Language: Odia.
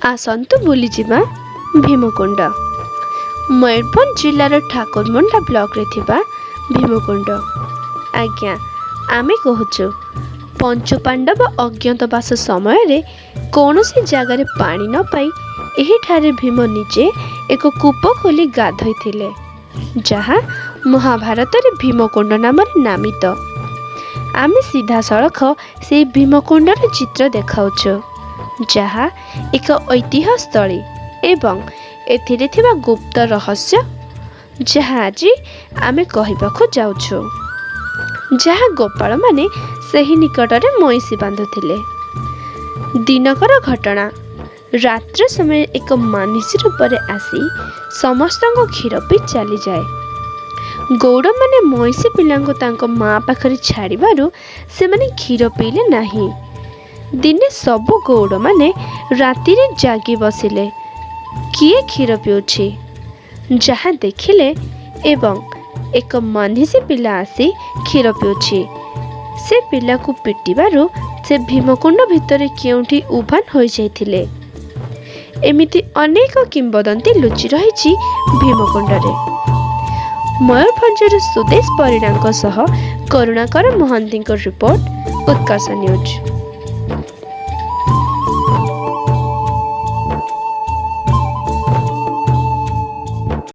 ଆସନ୍ତୁ ବୁଲିଯିବା ଭୀମକୁଣ୍ଡ, ମୟୂରଭଞ୍ଜ ଜିଲ୍ଲାର ଠାକୁରମୁଣ୍ଡା ବ୍ଲକରେ ଥିବା ଭୀମକୁଣ୍ଡ। ଆଜ୍ଞା, ଆମେ କହୁଛୁ, ପଞ୍ଚୁପାଣ୍ଡବ ଅଜ୍ଞାତବାସ ସମୟରେ କୌଣସି ଜାଗାରେ ପାଣି ନ ପାଇ ଏହିଠାରେ ଭୀମ ନିଜେ ଏକ କୂପ ଖୋଲି ଗାଧୋଇଥିଲେ, ଯାହା ମହାଭାରତରେ ଭୀମକୁଣ୍ଡ ନାମରେ ନାମିତ। ଆମେ ସିଧାସଳଖ ସେହି ଭୀମକୁଣ୍ଡର ଚିତ୍ର ଦେଖାଉଛୁ, ଯାହା ଏକ ଐତିହ୍ୟସ୍ଥଳୀ ଏବଂ ଏଥିରେ ଥିବା ଗୁପ୍ତ ରହସ୍ୟ, ଯାହା ଆଜି ଆମେ କହିବାକୁ ଯାଉଛୁ। ଯାହା ଗୋପାଳମାନେ ସେହି ନିକଟରେ ମଇଁଷି ବାନ୍ଧୁଥିଲେ। ଦିନକର ଘଟଣା, ରାତ୍ର ସମୟରେ ଏକ ମନିଷୀ ରୂପରେ ଆସି ସମସ୍ତଙ୍କ କ୍ଷୀର ପିଇ ଚାଲିଯାଏ। ଗଉଡ଼ମାନେ ମଇଁଷି ପିଲାଙ୍କୁ ତାଙ୍କ ମା ପାଖରେ ଛାଡ଼ିବାରୁ ସେମାନେ କ୍ଷୀର ପିଇଲେ ନାହିଁ। ଦିନେ ସବୁ ଗଉଡ଼ମାନେ ରାତିରେ ଜାଗି ବସିଲେ, କିଏ କ୍ଷୀର ପିଉଛି, ଯାହା ଦେଖିଲେ ଏବଂ ଏକ ମନିଷୀ ପିଲା ଆସି କ୍ଷୀର ପିଉଛି। ସେ ପିଲାକୁ ପିଟିବାରୁ ସେ ଭୀମକୁଣ୍ଡ ଭିତରେ କେଉଁଠି ଉଭାନ ହୋଇଯାଇଥିଲେ। ଏମିତି ଅନେକ କିମ୍ବଦନ୍ତୀ ଲୁଚି ରହିଛି ଭୀମକୁଣ୍ଡରେ। ମୟୂରଭଞ୍ଜରୁ ସୁଦେଶ ପରିଡ଼ାଙ୍କ ସହ କରୁଣାକର ମହାନ୍ତିଙ୍କ ରିପୋର୍ଟ, ଉତ୍କର୍ଷ ନ୍ୟୁଜ୍।